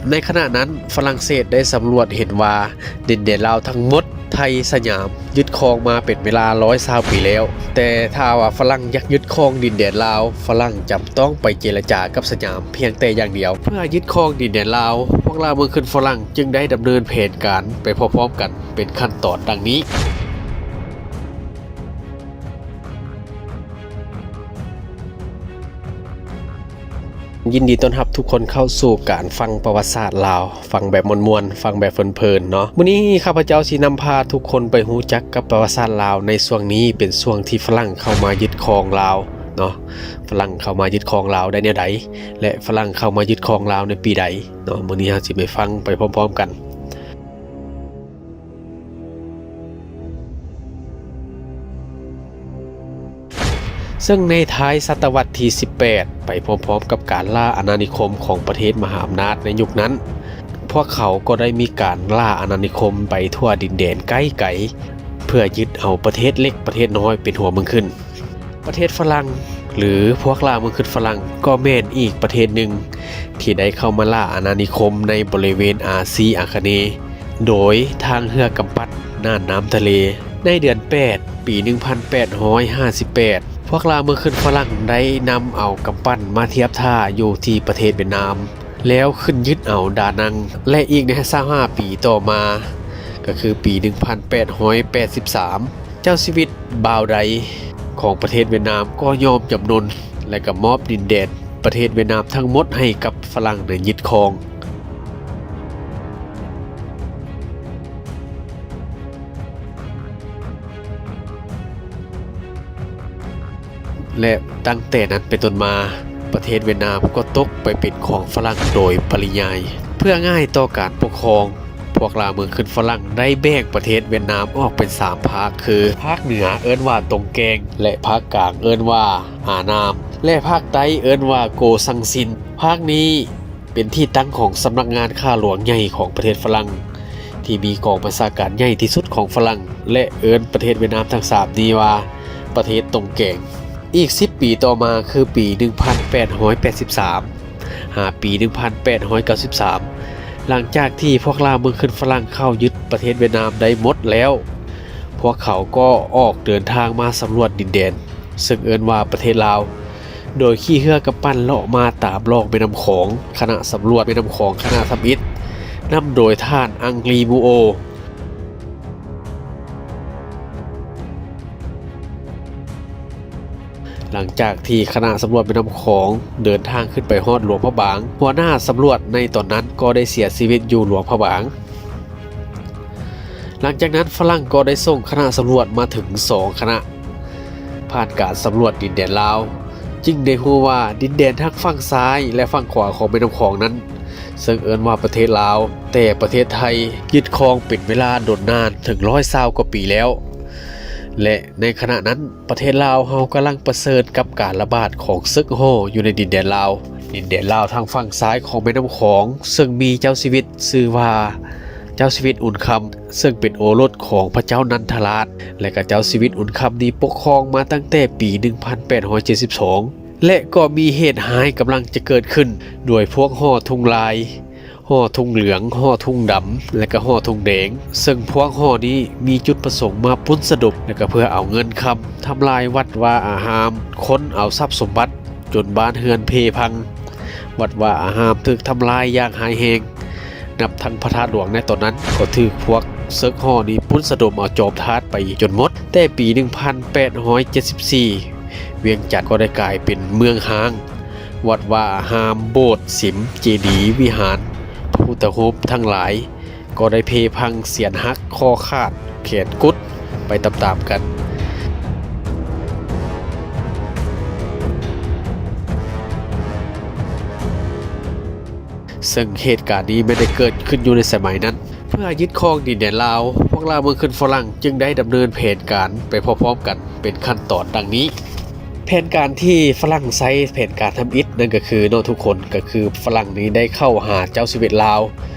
ໃນຂະນະນັ້ນຝຣັ່ງເສດໄດ້ສຳຫຼວດເຫັນວ່າດິນແດນລາວທັງໝົດ ໄທສະຫຍາມຍຶດຄອງມາເປັນເວລາຮ້ອຍຊາວປີແລ້ວ, ແຕ່ຖ້າວ່າຝຣັ່ງຢາກຍຶດຄອງດິນແດນລາວ, ຝຣັ່ງຈຳຕ້ອງໄປເຈລະຈາກັບສະຫຍາມພຽງແຕ່ຢ່າງດຽວ. ເພື່ອຍຶດຄອງດິນແດນລາວ, ພວກລ່າເມືອງຂຶ້ນຝຣັ່ງຈຶ່ງໄດ້ດຳເນີນແຜນການໄປພ້ອມໆກັນເປັນຂັ້ນຕອນດັ່ງນີ້. ຍິນດີຕ້ອນຮັບທຸກຄົນເຂົ້າສູ່ການຟັງປະຫວັດສາດລາວ, ຟັງແບບມ່ວນໆ, ຟັງແບບເພີນໆເນາະ. ມື້ນີ້ຂ້າພະເຈົ້າຊິນຳພາທຸກຄົນໄປຮູ້ຈັກກັບປະຫວັດສາດລາວໃນຊ່ວງນີ້, ເປັນຊ່ວງທີ່ຝຣັ່ງເຂົ້າມາຍຶດຄອງລາວເນາະ, ຝຣັ່ງເຂົ້າມາຍຶດຄອງລາວໄດ້ແນວໃດ ແລະ ຝຣັ່ງເຂົ້າມາຍຶດຄອງລາວໃນປີໃດເນາະ. ມື້ນີ້ເຮົາຊິໄປຟັງໄປພ້ອມໆກັນ. ເຊິ່ງໃນທ້າຍສະຕະວັດທີສິບແປດ ໄປພ້ອມໆກັບການລ່າອານານິຄົມຂອງປະເທດມະຫາອຳນາດໃນຍຸກນັ້ນ, ພວກເຂົາກໍໄດ້ມີການລ່າອານານິຄົມໄປທົ່ວດິນແດນໄກໆ ເພື່ອຍຶດເອົາປະເທດເລັກປະເທດນ້ອຍເປັນຫົວເມືອງຂຶ້ນ. ປະເທດຝຣັ່ງ ຫຼື ພວກລ່າເມືອງຂຶ້ນຝຣັ່ງ ກໍແມ່ນອີກປະເທດໜຶ່ງທີ່ໄດ້ເຂົ້າມາລ່າອານານິຄົມໃນບໍລິເວນອາຊີອາຄະເນ ໂດຍທາງເຮືອກຳປັ່ນນ່ານນ້ຳທະເລ. ໃນເດືອນແປດ ປີໜຶ່ງພັນແປດຮ້ອຍຫ້າສິບແປດ ພວກລ່າເມືອງຂຶ້ນຝຣັ່ງໄດ້ນຳເອົາກຳປັ່ນມາທຽບທ່າຢູ່ທີ່ປະເທດຫວຽດນາມ ແລ້ວຂຶ້ນຍຶດເອົາດານັງ ແລະ ອີກໃນຊາວຫ້າປີຕໍ່ມາ ກໍຄືປີໜຶ່ງພັນແປດຮ້ອຍແປດສິບສາມ ເຈົ້າຊີວິດບ່າວໄດຂອງປະເທດຫວຽດນາມກໍຍອມຈຳນົນ ແລະ ກໍມອບດິນແດນປະເທດຫວຽດນາມທັງໝົດໃຫ້ກັບຝຣັ່ງໄດ້ຍຶດຄອງ. ແລະ ຕັ້ງແຕ່ນັ້ນເປັນຕົ້ນມາ, ປະເທດຫວຽດນາມກໍຕົກໄປເປັນຂອງຝຣັ່ງໂດຍປະລິຍາຍ. ເພື່ອງ່າຍຕໍ່ການປົກຄອງ, ພວກລ່າເມືອງຂຶ້ນຝຣັ່ງໄດ້ແບ່ງປະເທດຫວຽດນາມອອກເປັນສາມພາກ ຄື ພາກເໜືອເອີ້ນວ່າຕົງແກງ ແລະ ພາກກາງເອີ້ນວ່າອານາມ ແລະ ພາກໃຕ້ເອີ້ນວ່າໂກຊັງຊິນ. ພາກນີ້ ເປັນທີ່ຕັ້ງຂອງສຳນັກງານຂ້າຫຼວງໃຫຍ່ຂອງປະເທດຝຣັ່ງ ທີ່ມີກອງບັນຊາການໃຫຍ່ທີ່ສຸດຂອງຝຣັ່ງ ແລະ ເອີ້ນປະເທດຫວຽດນາມທັງສາມນີ້ວ່າປະເທດຕົງແກງ. ອີກສິບປີຕໍ່ມາ ຄືປີໜຶ່ງພັນແປດຮ້ອຍແປດສິບສາມ ຫາປີໜຶ່ງພັນແປດຮ້ອຍເກົ້າສິບສາມ ຫຼັງຈາກທີ່ພວກລ່າເມືອງຂຶ້ນຝຣັ່ງເຂົ້າຍຶດປະເທດຫວຽດນາມໄດ້ໝົດແລ້ວ, ພວກເຂົາກໍອອກເດີນທາງມາສຳຫຼວດດິນແດນ ເຊິ່ງເອີ້ນວ່າປະເທດລາວ ໂດຍຂີ່ເຮືອກຳປັ່ນເລາະມາຕາມລ່ອງແມ່ນ້ຳຂອງ. ຄະນະສຳຫຼວດແມ່ນ້ຳຂອງຄະນະທຳອິດ ນຳໂດຍທ່ານ ອັງລີ ບູໂອ. ຫຼັງຈາກທີ່ຄະນະສຳຫຼວດແມ່ນ້ຳຂອງເດີນທາງຂຶ້ນໄປຮອດຫຼວງພະບາງ, ຫົວໜ້າສຳຫຼວດໃນຕອນນັ້ນກໍໄດ້ເສຍຊີວິດຢູ່ຫຼວງພະບາງ. ຫຼັງຈາກນັ້ນຝຣັ່ງກໍໄດ້ສົ່ງຄະນະສຳຫຼວດມາເຖິງສອງຄະນະ. ຜ່ານການສຳຫຼວດດິນແດນລາວ, ຈຶ່ງໄດ້ຮູ້ວ່າດິນແດນທັງຝັ່ງຊ້າຍ ແລະ ຝັ່ງຂວາຂອງແມ່ນ້ຳຂອງນັ້ນ ເຊິ່ງເອີ້ນວ່າປະເທດລາວ, ແຕ່ປະເທດໄທຍຶດຄອງເປັນເວລາດົນນານເຖິງຮ້ອຍຊາວກວ່າປີແລ້ວ ແລະ ໃນຂະນະນັ້ນ ປະເທດລາວເຮົາກຳລັງປະເຊີນກັບການລະບາດຂອງເສິກຫໍ້ຢູ່ໃນດິນແດນລາວ. ດິນແດນລາວທາງຝັ່ງຊ້າຍຂອງແມ່ນ້ຳຂອງ ເຊິ່ງມີເຈົ້າຊີວິດຊື່ວ່າ ເຈົ້າຊີວິດອຸ່ນຄຳ ເຊິ່ງເປັນໂອລົດຂອງພະເຈົ້ານັນທະລາດ ແລະ ກໍເຈົ້າຊີວິດອຸ່ນຄຳນີ້ປົກຄອງມາຕັ້ງແຕ່ປີໜຶ່ງພັນແປດຮ້ອຍເຈັດສິບສອງ ແລະ ກໍມີເຫດຮ້າຍກຳລັງຈະເກີດຂຶ້ນ ໂດຍພວກຫໍ້ທຸງລາຍ, ຫໍ້ທຸງເຫຼືອງ, ຫໍ້ທຸງດຳ ແລະ ກໍຫໍ້ທຸງແດງ, ເຊິ່ງພວກຫໍ້ນີ້ມີຈຸດປະສົງມາປຸ້ນສະດົບ ແລະ ກໍເພື່ອເອົາເງິນຄຳ, ທຳລາຍວັດວາອາຮາມ, ຄົ້ນເອົາຊັບສົມບັດ ຈົນບ້ານເຮືອນເພພັງ, ວັດວາອາຮາມຖືກທຳລາຍຢ່າງຮ້າຍແຮງ, ນັບທັງພະທາດຫຼວງໃນຕອນນັ້ນກໍຖືກພວກເສິກຫໍ້ນີ້ປຸ້ນສະດົມເອົາຈອມທາດໄປຈົນໝົດ. ແຕ່ປີໜຶ່ງພັນແປດຮ້ອຍເຈັດສິບສີ່ ວຽງຈັນກໍໄດ້ກາຍເປັນເມືອງຮ້າງ, ວັດວາອາຮາມ, ໂບດ, ສິມ, ເຈດີ, ວິຫານ, ພະພຸດທະຮູບທັງຫຼາຍ ກໍໄດ້ເພພັງ, ສຽນຫັກ, ຄໍຂາດ, ແຂນກຸດໄປຕາມໆກັນ. ເຊິ່ງເຫດການນີ້ແມ່ນໄດ້ເກີດຂຶ້ນຢູ່ໃນສະໄໝນັ້ນ. ເພື່ອຍຶດຄອງດິນແດນລາວ, ພວກລ່າເມືອງຂຶ້ນຝຣັ່ງຈຶ່ງໄດ້ດຳເນີນແຜນການໄປພ້ອມໆກັນເປັນຂັ້ນຕອນດັ່ງນີ້. ແຜນການທີ່ຝຣັ່ງໃຊ້, ແຜນການທຳອິດນັ້ນກໍຄືເນາະທຸກຄົນ, ກໍຄືຝຣັ່ງນີ້ໄດ້ເຂົ້າຫາເຈົ້າຊີວິດລາວ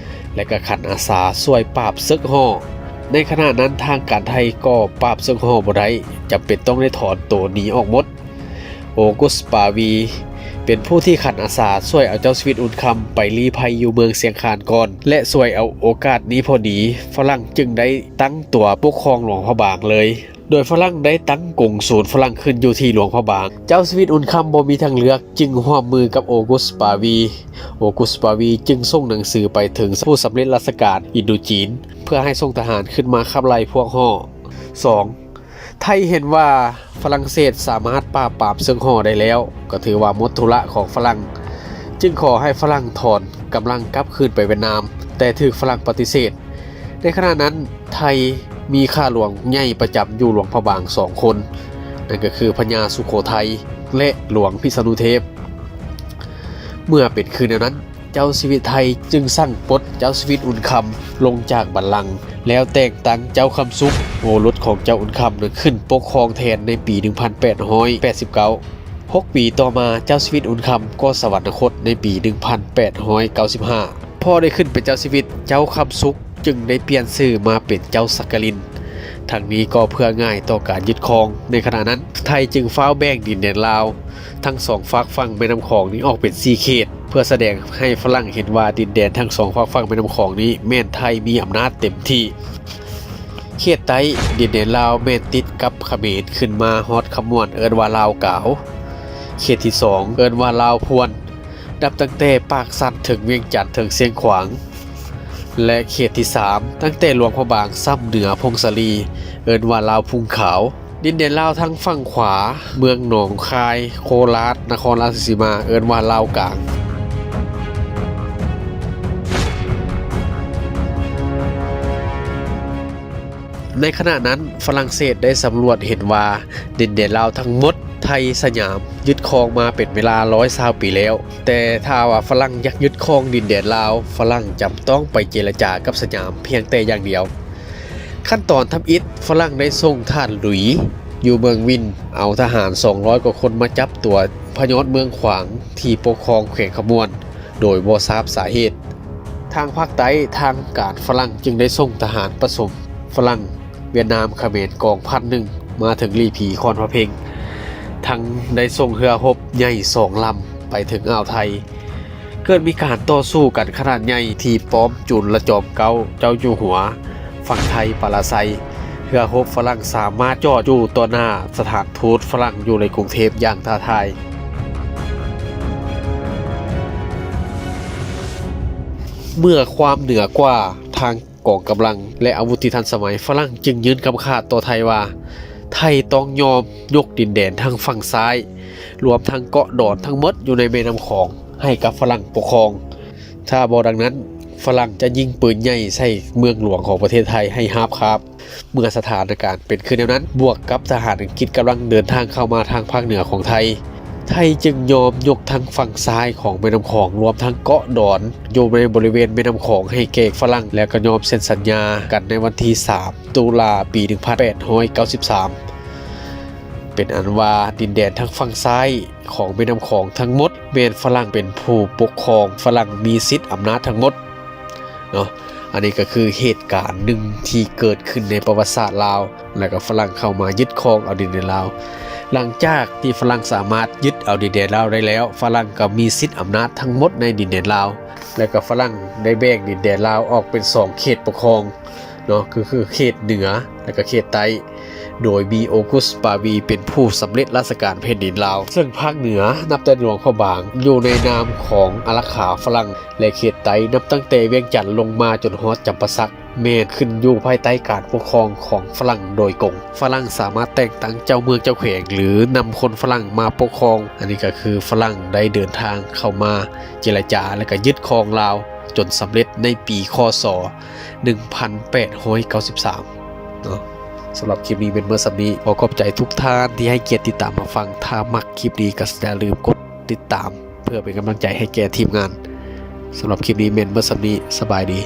ແລະ ກໍຂັນອາສາຊ່ວຍປາບເສິກຫໍ້. ໃນຂະນະນັ້ນທາງການໄທກໍປາບເສິກຫໍ້ບໍ່ໄດ້, ຈຳເປັນຕ້ອງໄດ້ຖອນໂຕໜີອອກໝົດ. ໂອກຸສປາວີ ເປັນຜູ້ທີ່ຂັນອາສາຊ່ວຍເອົາເຈົ້າຊີວິດອຸ່ນຄຳໄປລີ້ໄພຢູ່ເມືອງຊຽງຄານກ່ອນ ແລະ ສວຍເອົາໂອກາດນີ້ພໍດີ ຝຣັ່ງຈຶ່ງໄດ້ຕັ້ງຕົວປົກຄອງຫຼວງພະບາງເລີຍ. ໂດຍຝຣັ່ງໄດ້ຕັ້ງກົງສູນຝຣັ່ງຂຶ້ນຢູ່ທີ່ຫຼວງພະບາງ. ເຈົ້າຊີວິດອຸ່ນຄຳບໍ່ມີທາງເລືອກ ຈຶ່ງຮ່ວມມືກັບໂອກຸສປາວີ. ໂອກຸສປາວີຈຶ່ງສົ່ງໜັງສືໄປເຖິງຜູ້ສຳເລັດລາຊະການອິນໂດຈີນ ເພື່ອໃຫ້ສົ່ງທະຫານຂຶ້ນມາຂັບໄລ່ພວກຫໍ້. ສອງ ໄທເຫັນວ່າຝຣັ່ງເສດສາມາດປາບປາມເຊິ່ງຫໍ້ໄດ້ແລ້ວ ກໍຖືວ່າໝົດທຸລະຂອງຝຣັ່ງ ຈຶ່ງຂໍໃຫ້ຝຣັ່ງຖອນກຳລັງກັບຄືນໄປຫວຽດນາມ, ແຕ່ຖືກຝຣັ່ງປະຕິເສດ. ໃນຂະນະນັ້ນ ໄທມີຂ້າຫຼວງໃຫຍ່ປະຈຳຢູ່ຫຼວງພະບາງສອງຄົນ, ນັ້ນກໍຄືພະຍາສຸໂຂໄທ ແລະ ຫຼວງພິສະນຸເທບ. ເມື່ອເປັນຄືແນວນັ້ນ, ເຈົ້າຊີວິດໄທຈຶ່ງສັ່ງປົດເຈົ້າຊີວິດອຸ່ນຄຳລົງຈາກບັນລັງ ແລ້ວແຕ່ງຕັ້ງເຈົ້າຄຳສຸກ ໂອລົດຂອງເຈົ້າອຸ່ນຄຳ ນັ້ນຂຶ້ນປົກຄອງແທນໃນປີໜຶ່ງພັນແປດຮ້ອຍແປດສິບເກົ້າ. ຫົກປີຕໍ່ມາ, ເຈົ້າຊີວິດອຸ່ນຄຳກໍສະຫວັນນະຄົດໃນປີໜຶ່ງພັນແປດຮ້ອຍເກົ້າສິບຫ້າ. ພໍໄດ້ຂຶ້ນເປັນເຈົ້າຊີວິດ, ເຈົ້າຄຳສຸກຈຶ່ງໄດ້ປ່ຽນຊື່ມາເປັນເຈົ້າສັກກະລິນ. ທັງນີ້ກໍເພື່ອງ່າຍຕໍ່ການຍຶດຄອງ. ໃນຂະນະນັ້ນ, ໄທຈຶ່ງຟ້າວແບ່ງດິນແດນລາວທັງສອງຟາກຝັ່ງແມ່ນ້ຳຂອງນີ້ອອກເປັນສີ່ເຂດ, ເພື່ອສະແດງໃຫ້ຝຣັ່ງເຫັນວ່າດິນແດນທັງສອງຟາກຝັ່ງແມ່ນ້ຳຂອງນີ້ແມ່ນໄທມີອຳນາດເຕັມທີ່. ເຂດໃຕ້ດິນແດນລາວແມ່ນຕິດກັບຂະເໝນຂຶ້ນມາຮອດຄຳມ່ວນ ເອີ້ນວ່າລາວກາວ. ເຂດທີສອງ ເອີ້ນວ່າລາວພວນ, ນັບຕັ້ງແຕ່ປາກຊັນເຖິງວຽງຈັນເຖິງຊຽງຂວາງ. ແລະ ເຂດທີສາມ ຕັ້ງແຕ່ຫຼວງພະບາງຊ້ຳເໜືອຜົ້ງສາລີ ເອີ້ນວ່າລາວພຸງຂາວ. ດິນແດນລາວທາງຝັ່ງຂວາ ເມືອງໜອງຄາຍ, ໂຄລາດ, ນະຄອນລາຊະສີມາ ເອີ້ນວ່າລາວກາງ. ໃນຂະນະນັ້ນ ຝຣັ່ງເສດໄດ້ສຳຫຼວດເຫັນວ່າດິນແດນລາວທັງໝົດ ໄທສະຫຍາມຍຶດຄອງມາເປັນເວລາຮ້ອຍຊາວປີແລ້ວ, ແຕ່ຖ້າວ່າຝຣັ່ງຢາກຍຶດຄອງດິນແດນລາວ, ຝຣັ່ງຈຳຕ້ອງໄປເຈລະຈາກັບສະຫຍາມພຽງແຕ່ຢ່າງດຽວ. ຂັ້ນຕອນທຳອິດ, ຝຣັ່ງໄດ້ສົ່ງທ່ານຫຼຸຍຢູ່ເມືອງວິນ ເອົາທະຫານສອງຮ້ອຍກວ່າຄົນມາຈັບຕົວພະຍອດເມືອງຂວາງທີ່ປົກຄອງແຂວງຄຳມ່ວນ ໂດຍບໍ່ຊາບສາເຫດ. ທາງພາກໃຕ້, ທາງການຝຣັ່ງຈຶ່ງໄດ້ສົ່ງທະຫານປະສົມຝຣັ່ງ, ຫວຽດນາມ, ຂະເໝນກອງພັນໜຶ່ງ ມາເຖິງລີພີ ຄອນພະເພັງ, ທັງໄດ້ສົ່ງເຮືອຮົບໃຫຍ່ສອງລຳໄປເຖິງອ່າວໄທ. ເກີດມີການຕໍ່ສູ້ກັນຂະໜາດໃຫຍ່ທີ່ປ້ອມຈຸນລະຈອມເກົ້າເຈົ້າຢູ່ຫົວ ຝັ່ງໄທປາລາໄຊ. ເຮືອຮົບຝຣັ່ງສາມາດຈອດຢູ່ຕໍ່ໜ້າສະຖານທູດຝຣັ່ງຢູ່ໃນກຸງເທບຢ່າງທ້າທາຍ. ເມື່ອຄວາມເໜືອກວ່າທາງກອງກຳລັງ ແລະ ອາວຸດທີ່ທັນສະໄໝ, ຝຣັ່ງຈຶ່ງຍື່ນຄຳຂາດຕໍ່ໄທວ່າ ໄທຕ້ອງຍອມຍົກດິນແດນທາງຝັ່ງຊ້າຍ ລວມທັງເກາະດອນທັງໝົດຢູ່ໃນແມ່ນ້ຳຂອງໃຫ້ກັບຝຣັ່ງປົກຄອງ. ຖ້າບໍ່ດັ່ງນັ້ນ, ຝຣັ່ງຈະຍິງປືນໃຫຍ່ໃສ່ເມືອງຫຼວງຂອງປະເທດໄທໃຫ້ຮາບຄາບ. ເມື່ອສະຖານະການເປັນຄືແນວນັ້ນ, ບວກກັບທະຫານອັງກິດກຳລັງເດີນທາງເຂົ້າມາທາງພາກເໜືອຂອງໄທ, ໄທຈຶ່ງຍອມຍົກທັງຝັ່ງຊ້າຍຂອງແມ່ນ້ຳຂອງ, ລວມທັງເກາະດອນຢູ່ໃນບໍລິເວນແມ່ນ້ຳຂອງໃຫ້ແກ່ຝຣັ່ງ ແລະ ກໍຍອມເຊັນສັນຍາກັນໃນວັນທີສາມ ຕຸລາ ປີໜຶ່ງພັນແປດຮ້ອຍເກົ້າສິບສາມ. ເປັນອັນວ່າດິນແດນທາງຝັ່ງຊ້າຍຂອງແມ່ນ້ຳຂອງທັງໝົດແມ່ນຝຣັ່ງເປັນຜູ້ປົກຄອງ, ຝຣັ່ງມີສິດອຳນາດທັງໝົດເນາະ. ອັນນີ້ກໍຄືເຫດການໜຶ່ງທີ່ເກີດຂຶ້ນໃນປະຫວັດສາດລາວ, ແລ້ວກໍຝຣັ່ງເຂົ້າມາຍຶດຄອງເອົາດິນແດນລາວ. ຫຼັງຈາກທີ່ຝຣັ່ງສາມາດຍຶດເອົາດິນແດນລາວໄດ້ແລ້ວ, ຝຣັ່ງກໍມີສິດອຳນາດທັງໝົດໃນດິນແດນລາວ, ແລ້ວກໍຝຣັ່ງໄດ້ແບ່ງດິນແດນລາວອອກເປັນສອງເຂດປົກຄອງ ເນາະ ກໍຄືເຂດເໜືອ ແລະ ກໍເຂດໃຕ້ ໂດຍມີໂອກຸສປາວີເປັນຜູ້ສຳເລັດລາຊະການແຜ່ນດິນລາວ, ເຊິ່ງພາກເໜືອນັບແຕ່ຫຼວງພະບາງ ຢູ່ໃນນາມຂອງອາລັກຂາຝຣັ່ງ ແລະ ເຂດໃຕ້ນັບຕັ້ງແຕ່ວຽງຈັນລົງມາຈົນຮອດຈຳປາສັກ ແມ່ນຂຶ້ນຢູ່ພາຍໃຕ້ການປົກຄອງຂອງຝຣັ່ງໂດຍກົງ. ຝຣັ່ງສາມາດແຕ່ງຕັ້ງເຈົ້າເມືອງເຈົ້າແຂວງ ຫຼື ນຳຄົນຝຣັ່ງມາປົກຄອງ, ອັນນີ້ກໍຄືຝຣັ່ງໄດ້ເດີນທາງເຂົ້າມາເຈລະຈາ ແລະ ກໍຍຶດຄອງລາວ ຈົນສຳເລັດໃນປີ ຄ.ສ. ໜຶ່ງພັນແປດຮ້ອຍເກົ້າສິບສາມ ເນາະ. ສຳລັບຄລິບນີ້ແມ່ນເໝິດສ່ຳນີ້. ຂໍຂອບໃຈທຸກທ່ານທີ່ໃຫ້ກຽດຕິດຕາມຮັບຟັງ. ຖ້າມັກຄລິບນີ້ກໍຢ່າລືມກົດຕິດຕາມ ເພື່ອເປັນກຳລັງໃຈໃຫ້ແກ່ທີມງານ. ສຳລັບຄລິບນີ້ແມ່ນເໝິດສ່ຳນີ້. ສະບາຍດີ.